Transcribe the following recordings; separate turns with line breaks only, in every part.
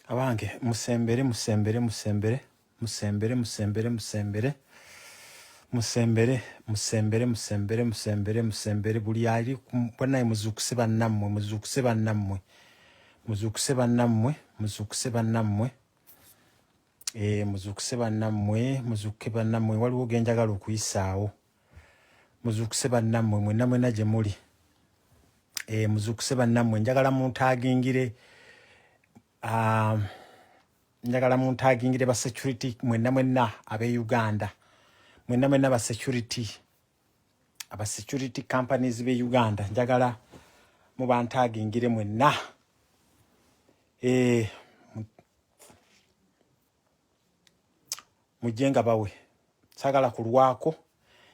Abange musembere musembere musembere musembere musembere musembere musembere musembere musembere musembere musembere buli ali banaye muzuukuse bannammwe muzuukuse bannammwe muzuukuse bannammwe muzuukuse bannammwe eh, muzuukuse bannammwe muzuukuke bannammwe waliwo genjagala okuyisaawo muzuukuse bannammwe mwenna mwenna gye muli e, muzuukuse bannammwe njagala muntagingire uh, njagala muntagingire ba security mwenna mwenna ab'e Uganda mwenna mwenna ba security aba security companies b'e Uganda njagala mubantagingire mwenna e, mujje nga bawe sagala kulwako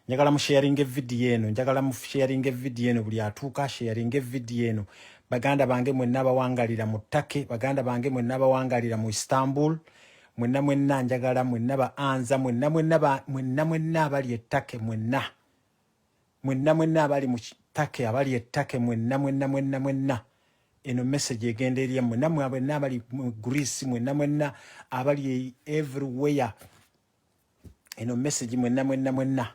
njagala musharinga evidiyo eno njagala musharinga evidiyo eno buli atuuka asharinga evidiyo eno baganda bange mwenna abawangalira mu Turkey baganda bange mwenna abawangalira mu Istanbul mwenna mwenna njagala mwenna ba anza mwenna mwenna ba mwenna mwenna abali e Turkey mwenna mwenna mwenna abali mu Turkey abali e Turkey mwenna mwenna mwenna mwenna eno message egenda eri mwe namwe mwenna abali mu Greece mwenna mwenna abali everywhere eno message mwenna mwenna mwenna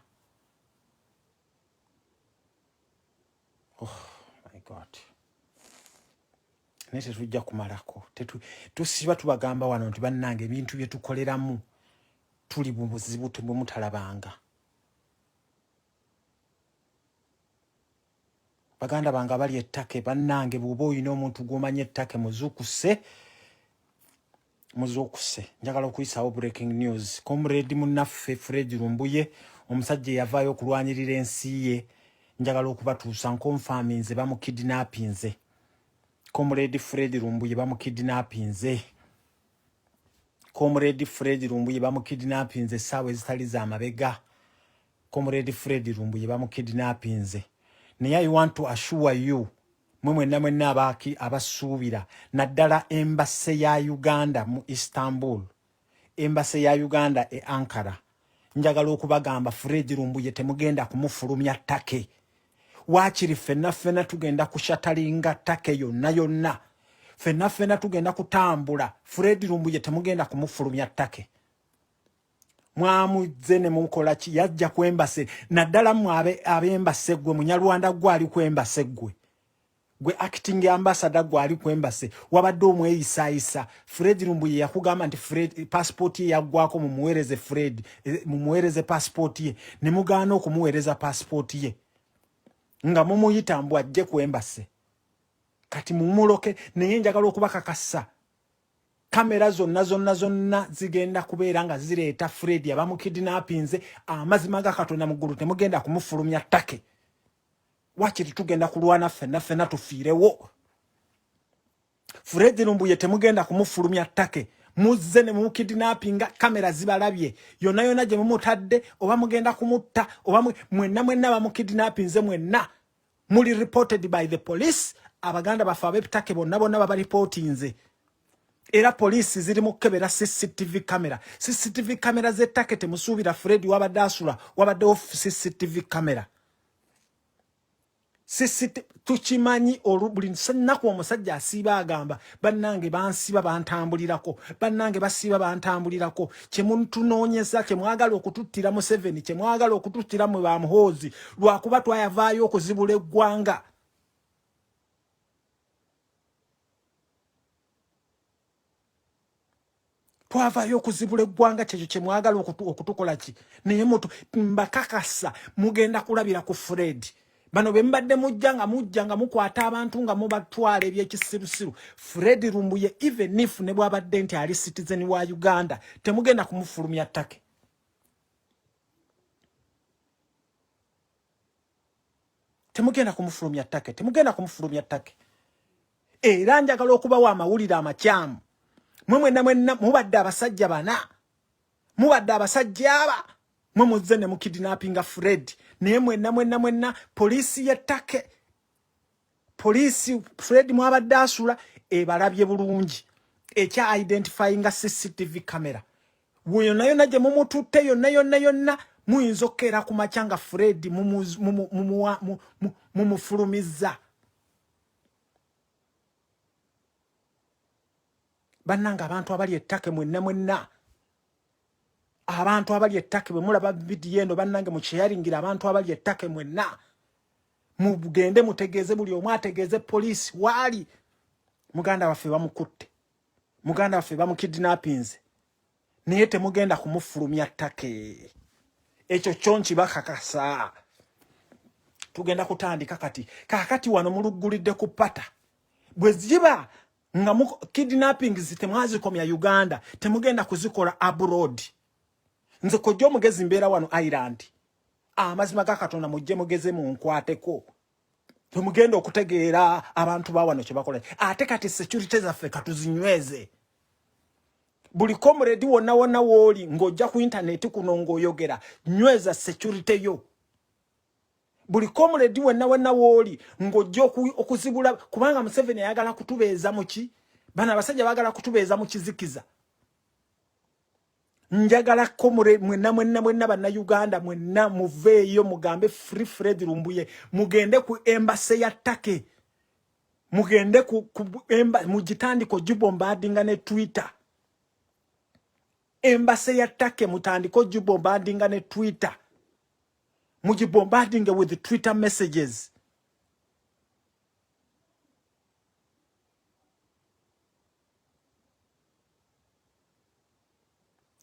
oh my god naye tetujja kumalako tusiba tubagamba wano nti bannange ebintu bye tukoleramu tuli mu buzibu bwe mutalabanga baganda bange abali ettake bannange bw'oba olina omuntu gw'omanyi ettake muzuukuse muzuukuse njagala okuyisaawo breaking news comrade munnaffe fred lumbuye omusajja eyavaayo okulwanirira ensi ye njagala okubatuusa nkonfaminze bamukidnapinze comrade fred lumbuye bamukidnapinze comrade fred lumbuye bamukidnapinze essaawa ezitali za mabega Comrade Fred Lumbuye bamukidnapinze naye I want to assure you mwe mwenna mwenna abaaki abasuubira naddala embase ya Uganda mu Istanbul embase ya Uganda e Ankara njagala okubagamba Fred Lumbuye temugenda kumufulumya Turkey waakiri ffenna ffenna tugenda kushatalinga Turkey yonna yonna ffenna ffenna tugenda kutambula Fred Lumbuye temugenda kumufulumya Turkey mwamuzze ne mukola ki yajja kwembase naddala mmwe abembase gwe munyarwanda gwe ali kwembase gwe gwe acting ambassador gwe ali kwembase wabadde omweyisaayisa Fred Lumbuye yakugamba nti Fred passport ye yaggwako mumuweereze Fred eh, mumuweereze passport ye ne mugaana okumuweereza passport ye nga mumuyita mbu ajje kwembase kati mumuloke naye njagala okubakakasa kamera zonna zonna zonna zigenda kubeera nga zireeta Fred abamukidnapinze amazima ga Katonda mu ggulu temugenda kumufulumya ttake wakiri tugenda kulwana ffenna ffenna tufiirewo Fred Lumbuye temugenda kumufulumya ttake muzze ne mumukidnapinga kamera zibalabye yonna yonna gye mumutadde oba mugenda kumutta oba mwenna mwenna bamukidnapinze mwenna muli reported by the police abaganda baffe ab'ebitake bonna bonna babaripotinze era poliisi ziri mu kukebera cctv camera cctv camera z'ettake temusuubira fred wabadde asula wabaddewo cctv camera CCTV tukimanyi buli nnaku omusajja asiiba agamba bannange bansiba bantambulirako bannange basiiba bantambulirako kyemutunoonyeza kyemwagala okututtira Museveni kyemwagala okututtira mwe ba Muhoozi lwakuba twayavaayo okuzibula eggwanga twavaayo okuzibula eggwanga kyekyo kyemwagala okutukola ki naye mutu mbakakasa mugenda kulabira ku Fred bano be mubadde mujja nga mujja nga mukwata abantu nga mubatwala ebyekisirusiru Fred Lumbuye even if ne bwabadde nti ali citizen wa Uganda temugenda kumufulumya ttake temugenda kumufulumya ttake temugenda kumufulumya ttake era njagala okubawa amawulire amakyamu mwe mwenna mwenna mubadde abasajja bana mubadde abasajja aba mwe muzze ne mukidnapinga Fred naye mwenna mwenna mwenna poliisi y'ettake poliisi Fred mwabadde asula ebalabye bulungi ekya identifyinga CCTV camera yonna yonna gye mumututte yonna yonna yonna muyinza okukeera ku makya nga Fred mumufulumizza. Bannange, abantu abali e Turkey mwenna mwenna, abantu abali e Turkey, bwe mulaba vidiyo eno, bannange, mukyeyaringira. Abantu abali e Turkey mwenna mugende mutegeeze, buli omu ategeeze poliisi waali muganda waffe bamukutte, muganda waffe bamukidnappinze, naye temugenda kumufulumya Turkey. Ekyo kyo nkibakakasa. Tugenda kutandika kati. Kaakati wano muluggulidde ku pata. Bwe ziba nga kidnappings temwazikomya Uganda, temugenda kuzikola abroad. Nze Kojja Omugezi mbeera wano Ireland. Amazima ga Katonda, mujje mugeze munkwateko, temugenda okutegeera abantu ba wano kyebakola. Ate kati security zaffe katuzinyweze. Buli comrade wonna wonna wooli ng'ojja ku intaneti kuno ng'oyogera, nyweza security yo. Buli comrade wenna wenna wooli ng'ojja okuzibula, kubanga Museveni ayagala kutubeeza muki, bano abasajja baagala kutubeeza mu kizikiza. Njagala comrade mwenna mwenna mwenna, Bannayuganda mwenna, muveeyo mugambe "Free Fred Lumbuye". Mugende ku embassy ya Turkey, mugende ku mugitandika ogibombardinga ne Twitter. Embassy ya Turkey mutandike ogibombardinga ne Twitter, mugibombardinge with Twitter messages.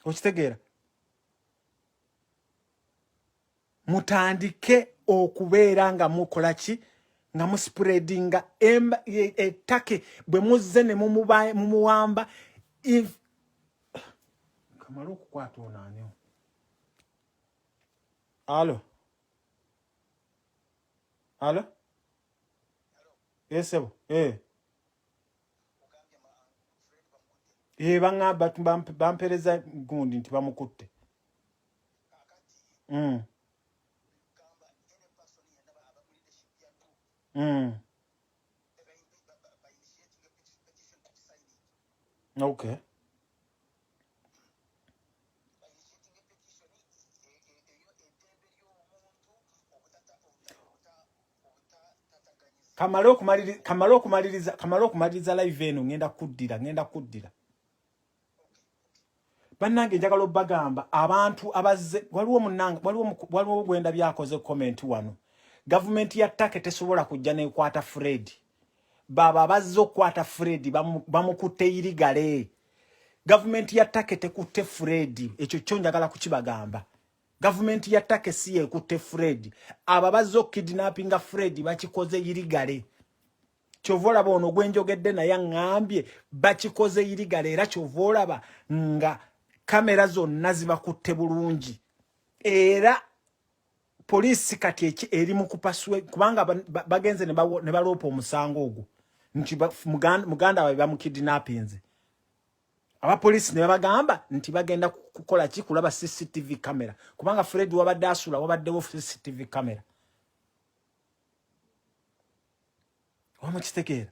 Okitegeera? Mutandike okubeera nga mukola ki, nga muspreadinga e Turkey. Bwe muzze ne mumuwamba, kamale okukwata ono ani. Alo, alo, esebo baŋŋamba, bampereza gundi nti bamukutte. Okay.
Initiating a petition eyo eddembe ly'omuntu obutatataganyizibwa.
Kamale okumaliriza live eno, ngenda kuddira. Bannange, njagala obbagamba abantu abazze, waliwo munnange, waliwo gwenda byakoze comment wano: gavumenti ya Turkey tesobola kujja nekwata Fred. Baba abazze okukwata Fred bamukutte illegally. Gavumenti ya Turkey tekutte Fred. Ekyo kyo njagala kukibagamba, gavumenti ya Turkey si yekutte Fred. Abo abazze okukidnappinga Fred bakikoze illegally. Kyova olaba ono gwenjogedde naye aŋŋambye bakikoze illegally, era kyova olaba nga kamera zonna zibakutte bulungi. Era poliisi kati eki eri mu kupaswe, kubanga bagenze ne baloopa omusango ogwo nti muganda waabwe bamukidnappinze. Abapoliisi ne babagamba nti bagenda kukola ki? Kulaba CCTV camera, kubanga Fred wabadde asula wabaddewo CCTV camera. Wamukitegeera?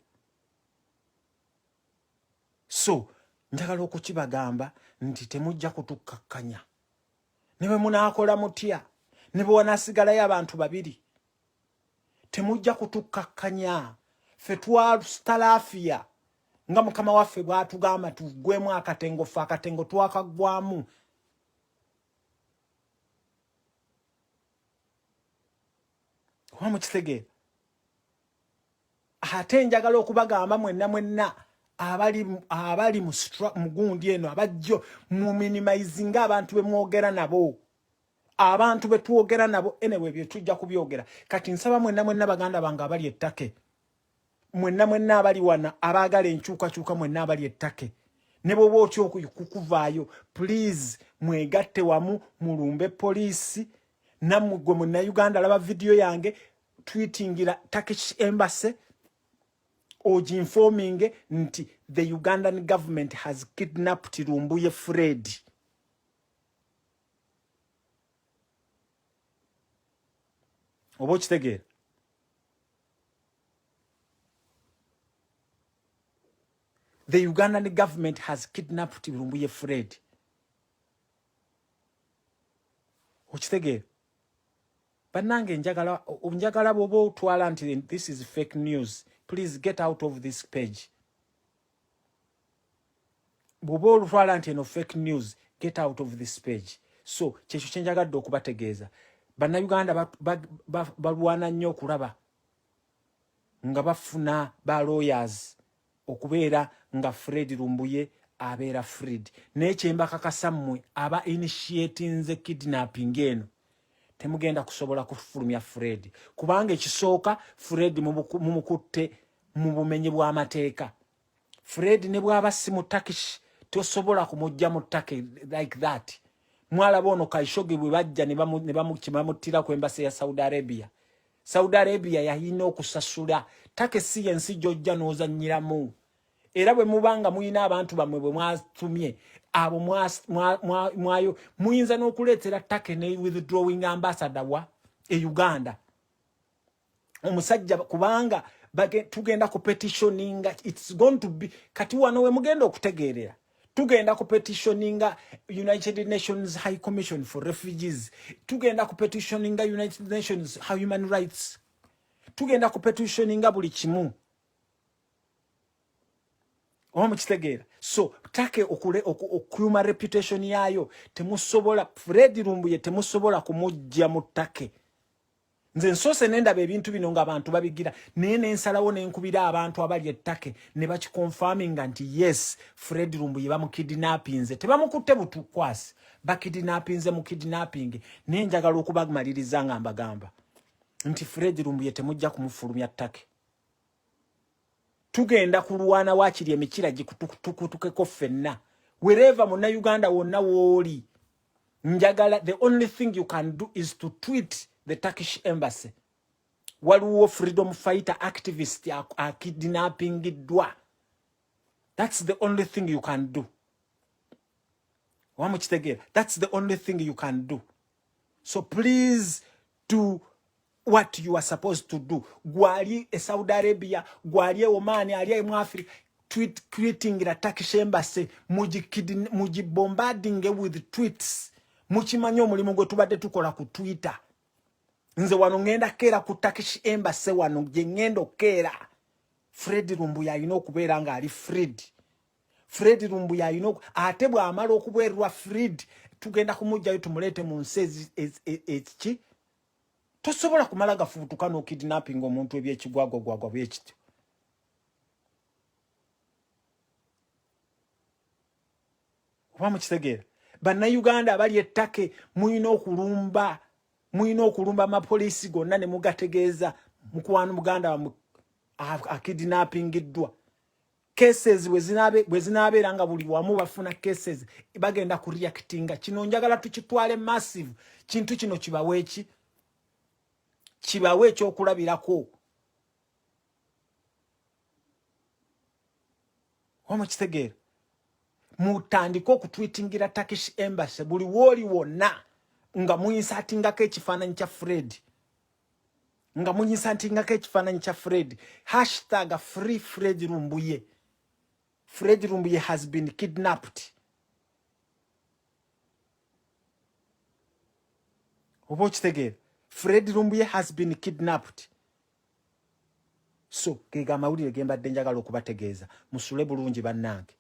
So njagala okukibagamba nti temujja kutukkakkanya. Ne bwe munaakola mutya, ne bwe wanaasigalayo abantu babiri, temujja kutukkakkanya. Ffe twastalaafiya nga mukama waffe bw'atugamba tuggwemu akatengo. Ffe akatengo twakaggwamu. Oba mukitegeera? Ate njagala okubagamba mwenna mwenna abali mu gundi eno, abajjo mu minimizinga abantu be mwogera nabo, abantu be twogera nabo. Anyway, bye tujja kubyogera. Kati nsaba mwenna mwenna, baganda bange abali e Turkey, mwenna mwenna abali wana abaagala enkyukakyuka, mwenna abali e Turkey, ne bw'oba otya okukuvaayo, please mwegatte wamu mulumbe poliisi. Nammwe gwe Munnayuganda alaba vidiyo yange, tweetingira Turkish Embassy, oginforminge nti the Ugandan government has kidnapped Lumbuye Fred. Oba okitegeera? The Ugandan government has kidnapped Lumbuye Fred. Okitegeera? Bannange, njagala bwoba otwala nti this is fake news, please get out of this page. Bw'oba olutwala nti eno fake news, get out of this page. So kyekyo kyenjagadde okubategeeza. Bannayuganda balwana nnyo okulaba nga bafuna ba lawyers okubeera nga Fred Lumbuye abeera Fred. Naye kyembakakasa mmwe aba initiatinze kidnapping eno, temugenda kusobola kufulumya Fred, kubanga ekisooka Fred mumukutte mu bumenyi bw'amateeka. Fred ne bw'aba si mu Turkish, tosobola kumujja mu Turkey like that. Mwalaba ono Khashoggi bwe bajja ne bamuttira ku embassy ya Saudi Arabia. Saudi Arabia yalina okusasula. Turkey si yensi gy'ojja n'ozannyiramu. Era bwe muba nga mulina abantu bammwe bwe mwatumye abo mwayo, muyinza n'okuleetera Turkey ne withdrawing ambassador wa e Uganda omusajja, kubanga tugenda ku petitioninga. It's going to be, kati wano we mugenda okutegeerera, tugenda ku petitioninga United Nations High Commission for Refugees, tugenda ku petitioninga United Nations Human Rights, tugenda ku petitioninga buli kimu. Oba mukitegeera? So Turkey okuuma reputation yaayo, temusobola. Fred Lumbuye temusobola kumujja mu Turkey. Nze nsoose nendaba ebintu bino ng'abantu babigira, naye nensalawo nenkubira abantu abali e Turkey ne bakiconfirminga nti yes, Fred Lumbuye bamukidnappinze. Tebamukutte butukwasi, bakidnappinze mu kidnapping. Naye njagala okubamaliriza nga mbagamba nti Fred Lumbuye temujja kumufulumya Turkey. Tugenda kulwana waakiri emikira gikutukutukeko ffenna. Wherever Munnayuganda wonna wooli, njagala, the only thing you can do is to tweet the Turkish embassy: waliwo freedom fighter activist akidnappingiddwa. That's the only thing you can do. Oba mukitegeera? That's the only thing you can do. So please do what you are supposed to do. Gwali e Saudi Arabia, gwali e Oman, ali mu Africa, tweet creating Turkish embassy, mugibombarding with tweets. Mukimanyi omulimu gwe tubadde tukola ku Twitter. Nze wano ngenda keera ku Turkish embassy, wano gye ngenda okukeera. Fred Lumbuye alina okubeera ng'ali freed. Fred Lumbuye alina, ate bw'amala okubeerwa freed, tugenda kumugjayo tumuleete mu nsi. Ekiki? Tosobola kumala gafubutuka n'okidnapping omuntu ebyekigwagwagwagwa bwekityo. Oba mukitegeera? Bannayuganda abali e Turkey, mulina okulumba amapoliisi gonna ne mugategeeza mukwano muganda wammwe akidnappingiddwa. Cases bwe zinaabeera nga buli wamu bafuna cases, bagenda ku reactinga. Kino njagala tukitwale massive. Kintu kino kibawe eki kibawe ekyokulabirako. Oba mukitegeera? Mutandike okutweetingira Turkish embassy buli wooli wonna, nga muyinsertingako ekifaananyi kya Fred, nga muyinsertingako ekifaananyi kya Fred, #FreeFredLumbuye. Fred Lumbuye has been kidnapped. Oba okitegeera? Fred Lumbuye has been kidnapped. So gega amawulire ge mbadde njagala okubategeeza. Musule bulungi, bannange.